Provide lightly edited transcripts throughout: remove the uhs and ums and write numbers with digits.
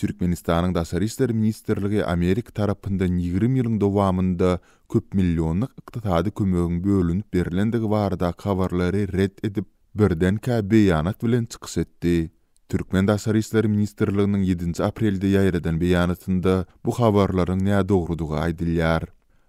Türkmenistanyň Daşary işler ministrligi Amerika tarapyndan 20 ýylyň dowamynda köp millionlyk ykdysady kömegiň bölünip berlendigi baradaky habarlary ret edip, birdenkä beýanat bilen çykyş etdi. Türkmen Daşary işler ministrliginiň ýedinji aprelde ýaýradan beýanatynda bu habarlaryň nädogrudygy aýdylýar.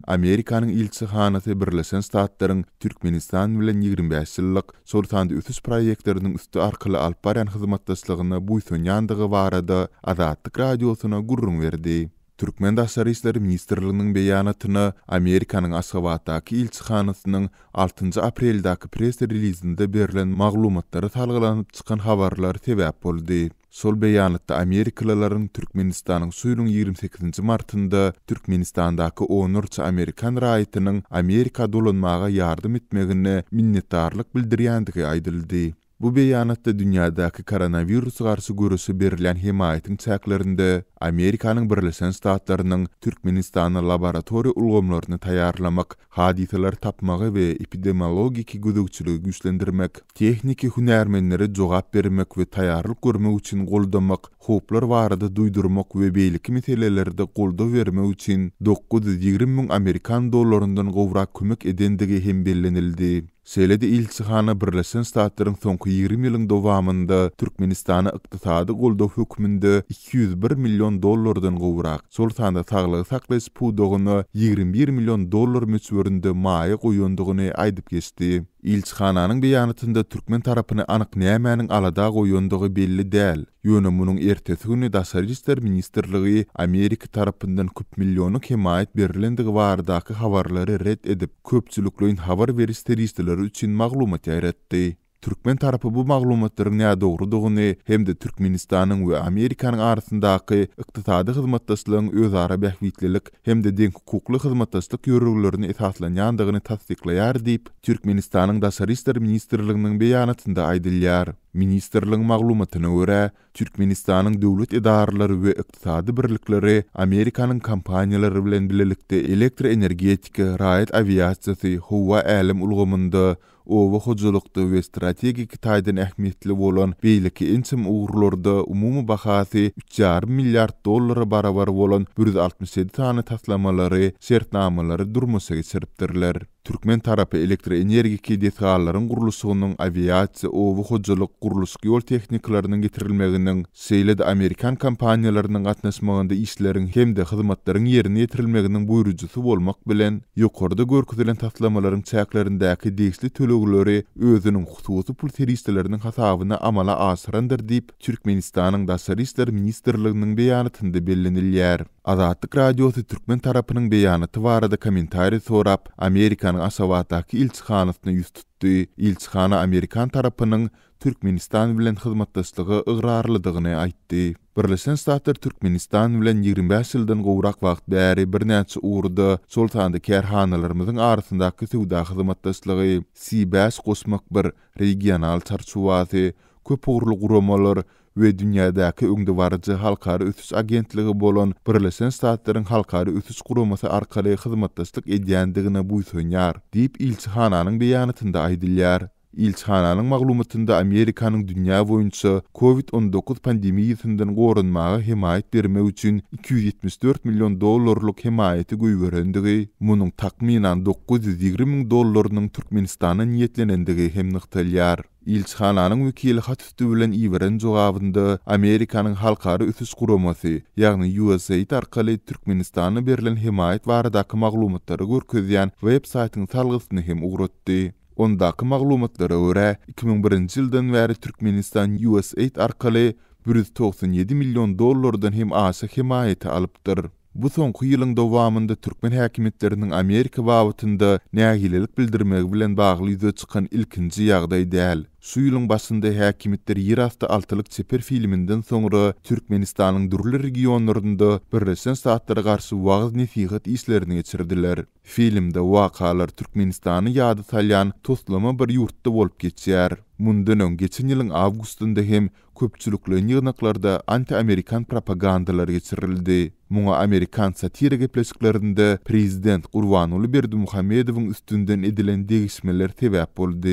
Amerikanyň ilçihanasy Birleşen Ştatlaryň Türkmenistan bilen 25 ýyllyk, şol sanda ösüş proýektleriniň üsti arkaly alyp barýan hyzmatdaşlygyna buýsanýandygy barada Azatlyk Radiosyna gürrüň berdi. Türkmen Daşary işler ministrliginiň beýanatyna Amerikanyň Aşgabatdaky ilçihanasynyň altynjy apreldäki press-relizinde berlen maglumatlara salgylanyp çykan habarlar sebäp boldy. Şol beýanatda amerikalylaryň Türkmenistanyň şu ýylyň 28 nji martynda Türkmenistandaky onlarça amerikan raýatynyň Amerika dolanmaga ýardam etmegine minnetdarlyk bildirýändigi aýdyldy. Bu beýanatda dünýädäki koronawirusa garşy göreşe berilýän hemaýatyň çäklerinde Amerikanyň Birleşen Ştatlarynyň Türkmenistana laboratoriýa ulgamlaryny taýýarlamak, hadysalary tapmagy we epidemiologiki gözegçiligi güýçlendirmek, tehniki hünärmenlere jogap bermek we taýýarlyk görmek üçin goldamak, howplar barada duýdurmak we beýleki meselelerde goldaw bermek üçin 920 müň amerikan dollaryndan gowrak kömek edendigi hem bellenildi. Şeýle-de ilçihana Birleşen Ştatlaryň soňky 20 ýylyň dowamynda Türkmenistana ykdysady goldaw hökmünde 201 million dollardan gowrak, şol sanda saglygy saklaýyş pudagyna 21 million dollar möçberinde maýa goýandygyny aýdyp geçdi. Ilçihananyň beýanatynda türkmen tarapyny anyk nämäniň alada goýandygy belli däl. Ýöne munuň ertesi güni Daşary işler ministrligi Amerika tarapyndan köpmillionlyk hemaýat berlendigi baradaky habarlary ret edip, köpçülikleýin habar beriş serişdeleri üçin maglumat ýaýratdy. Türkmen tarapy bu maglumatlaryň nädogrudygyny hem-de Türkmenistanyň we Amerikanyň arasyndaky ykdysady hyzmatdaşlygyň özara bähbitlilik hem-de deňhukukly hyzmatdaşlyk ýörelgelerine esaslanýandygyny tassyklaýar diýip, Türkmenistanyň Daşary işler ministrliginiň beýanatynda aýdylýar. Ministrligiň maglumatyna görä, Türkmenistanyň döwlet edaralary we ykdysady birlikleri Amerikanyň kompaniýalary bilen bilelikde elektroenergetika, raýat awiasiýasy, howa-älem ulgamynda, oba hojalykda we strategik taýdan ähmiýetli bolan beýleki ençeme ugurlarda umumy bahasy üç ýarym milliard dollara barabar bolan 167 sany taslamalary, şertnamalary durmuşa geçiripdirler. Türkmen tarapy elektroenergiki desgalaryň gurluşygynyň, awiasiýa, oba hojalyk, gurluşyk-ýol tehnikalarynyň getirilmeginiň, şeýle-de amerikan kompaniýalarynyň gatnaşmagynda işleriň hem-de hyzmatlaryň ýerine ýetirilmeginiň buýrujysy bolmak bilen, ýokarda görkezilen taslamalaryň çäklerindäki degişli tölegleri özüniň hususy pul serişdeleriniň hasabyna amala aşyrandyr diýip, Türkmenistanyň Daşary işler ministrliginiň beýanatynda bellenilýär. Azatlyk Radiosy türkmen tarapynyň beýanaty barada kommentariý sorap, Amerikanyň Aşgabatdaky ilçihanasyna ýüz tutdy. Ilçihana amerikan tarapynyň Türkmenistan bilen hyzmatdaşlyga ygrarlydygyny aýtdy. Birleşen Ştatlar Türkmenistan bilen 25 ýyldan gowrak wagt bäri birnäçe ugurda, şol sanda kärhanalarymyzyň arasyndaky söwda hyzmatdaşlygy, C bäş goşmak bir regional çarçuwasy, köpugurly guramalar we dünýädäki öňdebaryjy halkara ösüş agentligi bolan Birleşen Ştatlaryň Halkara ösüş guramasy arkaly hyzmatdaşlyk edýändigine buýsanýar, diýip, ilçihananyň beýanatynda aýdylýar. Ilçihananyň maglumatynda Amerikanyň dünýä boýunça Covid 19 pandemiýasyndan goranmaga hemaýat bermek üçin 274 million dollarlyk hemaýaty goýberendigi, munuň takmynan 920 müň dollarynyň Türkmenistana niýetlenendigi hem nygtalýar. Ilçihananyň wekili hat üsti bilen iberen jogabynda Amerikanyň Halkara ösüş guramasy, ýagny USAID arkaly Türkmenistana berlen hemaýat baradaky maglumatlary görkezýän web saýtyň salgysyny hem ugratdy. Ondaky maglumatlara görä, 2001-nji ýyldan bäri Türkmenistan USAID arkaly 197 million dollardan hem aşa hemaýaty alypdyr. Bu soňky ýylyň dowamynda türkmen häkimiýetleriniň Amerika babatynda nägilelik bildirmegi bilen bagly ýüze çykan ilkinji ýagdaý däl. Şu ýylyň başynda häkimiýetler Ýerasty altylyk çeper filminden soňra Türkmenistanyň dürli regionlarynda Birleşen Ştatlara garşy wagyz-nesihat işlerini geçirdiler. Filmde wakalar Türkmenistany ýada salýan toslama bir ýurtda bolup geçýär. Mundan öň geçen ýylyň awgustynda hem köpçülikleýin ýygnaklarda anti-amerikan propagandalar geçirildi. Muňa amerikan satira gepleşiklerinde prezident Gurbanguly Berdimuhamedowyň üstünden edilen degişmeler sebäp boldy.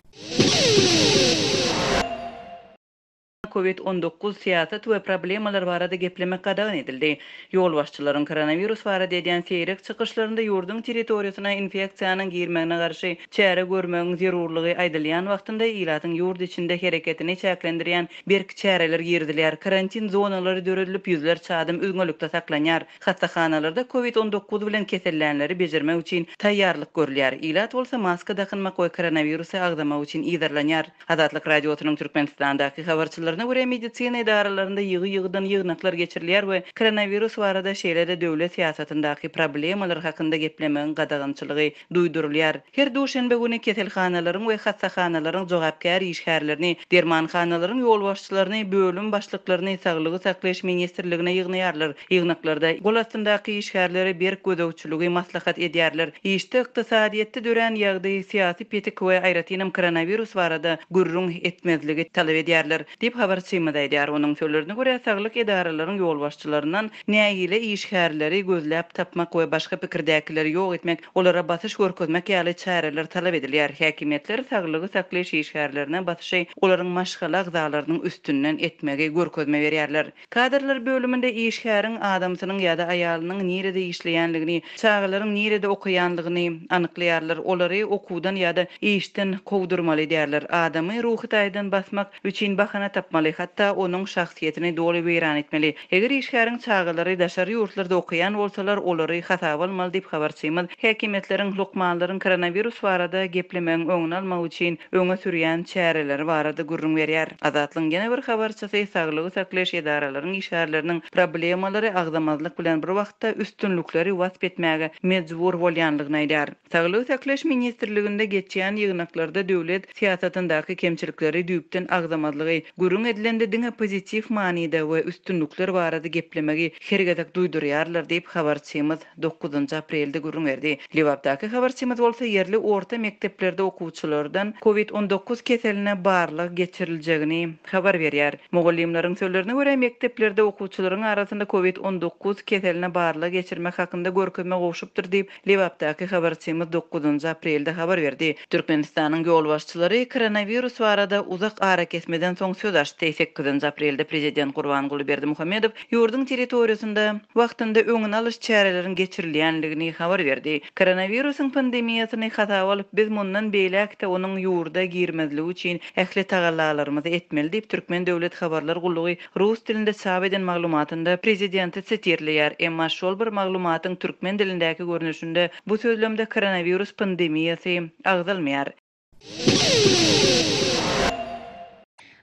Covid 19, syýasat we problemalar barada geplemek gadagan edildi. Ýolbaşçylaryň koronawirus barada edýän seýrek çykyşlarynda ýurduň territoriýasyna infeksiýanyň girmegine garşy çäre görmegiň zerurlygy aýdylýan wagtynda ilatyň ýurt içinde hereketini çäklendirýän berk çäreler girizilýär, karantin zonalary döredilip, ýüzlerçe adam üzňelikde saklanýar. Hassahanalarda Covid 19 bilen kesellänleri bejermek üçin taýýarlyk görülýär. Ilat bolsa maska dakynmak we koronawirusy agzamak üçin yzarlanýar. Azatlyk Radiosynyň Türkmenistandaky habarçylaryna görä, medisina edaralarynda ýygy-ýygydan ýygnaklar geçirilýär we koronawirus barada, şeýle-de döwlet syýasatyndaky problemalar hakynda geplemegiň gadagançylygy duýdurylýar. Her duşenbe güni keselhanalaryň we hassahanalaryň jogapkär işgärlerini, dermanhanalaryň ýolbaşçylaryny, bölüm başlyklaryny Saglygy saklaýyş ministrligine ýygnaýarlar. Ýygnaklarda gol astyndaky işgärlere berk gözegçiligi maslahat edýärler. Işde ykdysadyýetde dörän ýagdaý, syýasy petik we aýratynam koronawirus barada gürrüň etmezligi talap edýärler, diýip habarçymyz aýdýar. Onuň sözlerine görä, saglyk edaralaryň ýolbaşçylaryndan nägile işgärleri gözläp tapmak we başga pikirdäkileri ýok etmek, olara basyş görkezmek ýaly çäreler talap edilýär. Häkimiýetler saglygy saklaýyş işgärlerine basyşy olaryň maşgala agzalarynyň üstünden etmegi görkezme berýärler. Kadrlar bölüminde işgäriň adamsynyň ýa-da aýalynyň nirede işleýänligini, çagalaryň nirede okaýanlygyny anyklaýarlar, olary okuwdan ýa-da işden kowdurmaly edýärler. Adamy ruhy taýdan basmak üçin bahana tapmaly, hatda onuň şahsyýetini doly weýran etmeli. Eger işgäriň çagalary daşary ýurtlarda okaýan bolsalar, olary hasaba almaly diýip, habarçymyz häkimiýetleriň lukmanlaryň koronawirus barada geplemegiň öňüni almak üçin öňe sürýän çäreleri barada gürrüň berýär. Azatlygyň ýene bir habarçysy saglygy saklaýyş edaralaryň işgärleriniň problemalary agzamazlyk bilen bir wagtda üstünlikleri wasp etmäge mejbur bolýanlygyny aýdýar. Saglygy saklaýyş ministrliginde geçýän ýygnaklarda döwlet syýasatyndaky kemçilikleri düýpden agzamazlygy, gürrüň edilende diňe pozitiw manyda we üstünlikler barada geplemegi her gezek duýdurýarlar diýip, habarçymyz dokuzynjy aprelde gürrüň berdi. Lebapdaky habarçymyz bolsa ýerli orta mekdeplerde okuwçylardan Covid 19 keseline barlag geçiriljegini habar berýär. Mugallymlaryň sözlerine görä, mekdeplerde okuwçylaryň arasynda Covid 19 keseline barlag geçirmek hakynda görkezme gowşupdyr diýip, Lebapdaky habarçymyz dokuzynjy aprelde habar berdi. Türkmenistanyň ýolbaşçylary koronawirus barada uzak arakesmeden soň söz açdy. Sekizinji aprelde prezident Gurbanguly Berdimuhamedow ýurduň territoriýasynda wagtynda öňüni alyş çäreleriň geçirilýändigini habar berdi. Koronawirusyň pandemiýasyny hasaba alyp, biz mundan beýläk-de onuň ýurda girmezligi üçin ähli tagallalarymyzy etmeli diýip, Türkmen döwlet habarlar gullugy rus dilinde çap eden maglumatynda prezidenti sitirleýär. Emma şol bir maglumatyň türkmen dilindäki görnüşinde bu sözlemde koronawirus pandemiýasy agzalmaýar.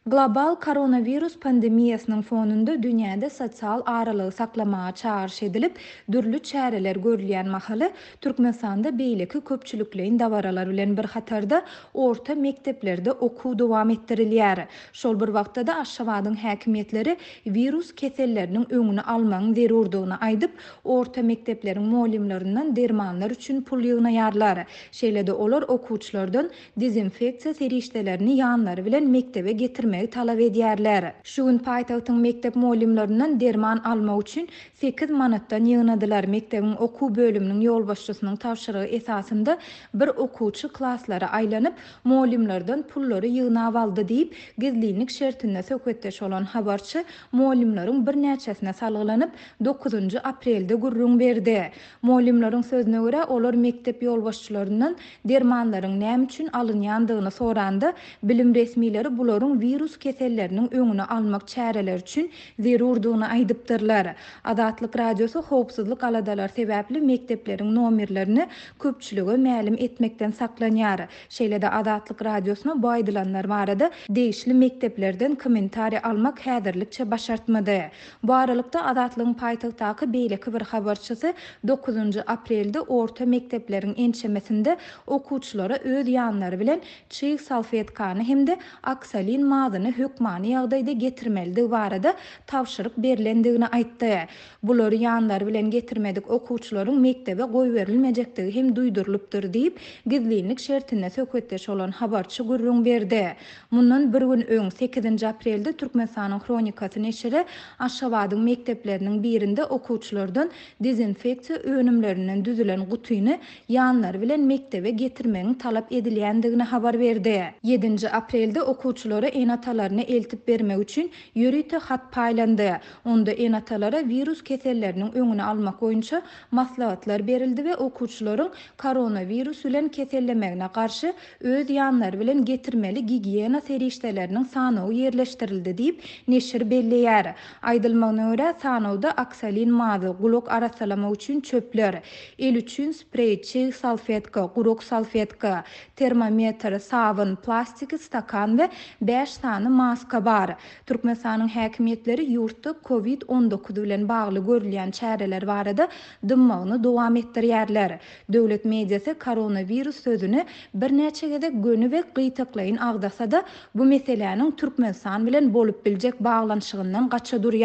Global koronawirus pandemiýasynyň fonunda dünýäde sosial aralygy saklamaga çagyryş edilip, dürli çäreler görülýän mahaly, Türkmenistanda beýleki köpçülikleýin dabaralar bilen bir hatarda orta mekdeplerde okuw dowam etdirilýär. Şol bir wagtda-da Aşgabadyň häkimiýetleri wirus keselleriniň öňüni almagyň zerurdygyny aýdyp, orta mekdepleriň mugallymlaryndan dermanlar üçin pul ýygnaýarlar. Şeýle-de olar okuwçylardan dezinfeksiýa serişdelerini ýanlary bilen mekdebe getirmegi talap edýärler. Şu gün paýtagtyň mekdep mugallymlaryndan derman almak üçin sekiz manatdan ýygnadylar. Mekdebiň okuw bölüminiň ýolbaşçysynyň tabşyrygy esasynda bir okuwçy klaslara aýlanyp, mugallymlardan pullary ýygnap aldy diýip, gizlinlik şertinde söhbetdeş bolan habarçy mugallymlaryň birnäçesine salgylanyp, dokuzynjy aprelde gürrüň berdi. Mugallymlaryň sözüne görä, olar mekdep ýolbaşçylaryndan dermanlaryň näme üçin alynýandygyny soranda, bilim resmileri bularyň wirus keselleriniň öňüni almak çäreleri üçin zerurdygyny aýdypdyrlar. Azatlyk Radiosy howpsuzlyk aladalary sebäpli mekdepleriň nomerlerini köpçülige mälim etmekden saklanýar. Şeýle-de Azatlyk Radiosyna bu aýdylanlar barada degişli mekdeplerden kommentariý almak häzirlikçe başartmady. Bu aralykda, Azatlygyň paýtagtdaky beýleki bir habarçysy dokuzynjy aprelde orta mekdepleriň ençemesinde okuwçylara öz ýanlary bilen çyg salfetkany hem-de oksolin mazyny hökmany ýagdaýda getirmelidigi barada tabşyryk berlendigini aýtdy. Bulary ýanlary bilen getirmedik okuwçylaryň mekdebe goýberilmejekdigi hem duýdurylypdyr diýip, gizlinlik şertinde söhbetdeş bolan habarçy gürrüň berdi. Mundan bir gün öň, sekizinji aprelde Türkmenistanyň Hronikasy neşiri Aşgabadyň mekdepleriniň birinde okuwçylardan dezinfeksiýa önümlerinden düzülen gutyny ýanlary bilen mekdebe getirmegiň talap edilýändigini habar berdi. Ýedinji aprelde okuwçylara ene-atalar. ene-atalaryna eltip bermek üçin ýörite hat paýlandy. Onda ene-atalara wirus keselleriniň öňüni almak boýunça maslahatlar berildi we okuwçylaryň koronawirus bilen kesellemegine garşy öz ýanlary bilen getirmeli gigiýena serişdeleriniň sanawy ýerleşdirildi diýip, neşir belleýär. Aýdylmagyna görä, sanawda oksolin mazy, gulak arassalamak üçin çöpler, el üçin spreý, çig salfetka, gurak salfetka, termometr, sabyn, plastiki stakan we bäş sany maska bar. Türkmenistanyň häkimiýetleri ýurtda Covid 19 bilen bagly görülýän çäreler barada dymmagyny dowam etdirýärler. Döwlet mediasy koronawirus sözüni birnäçe gezek göni we gytaklaýyn agzasa-da, bu meseläniň Türkmenistan bilen bolup biljek baglanyşygyndan gaça durýar.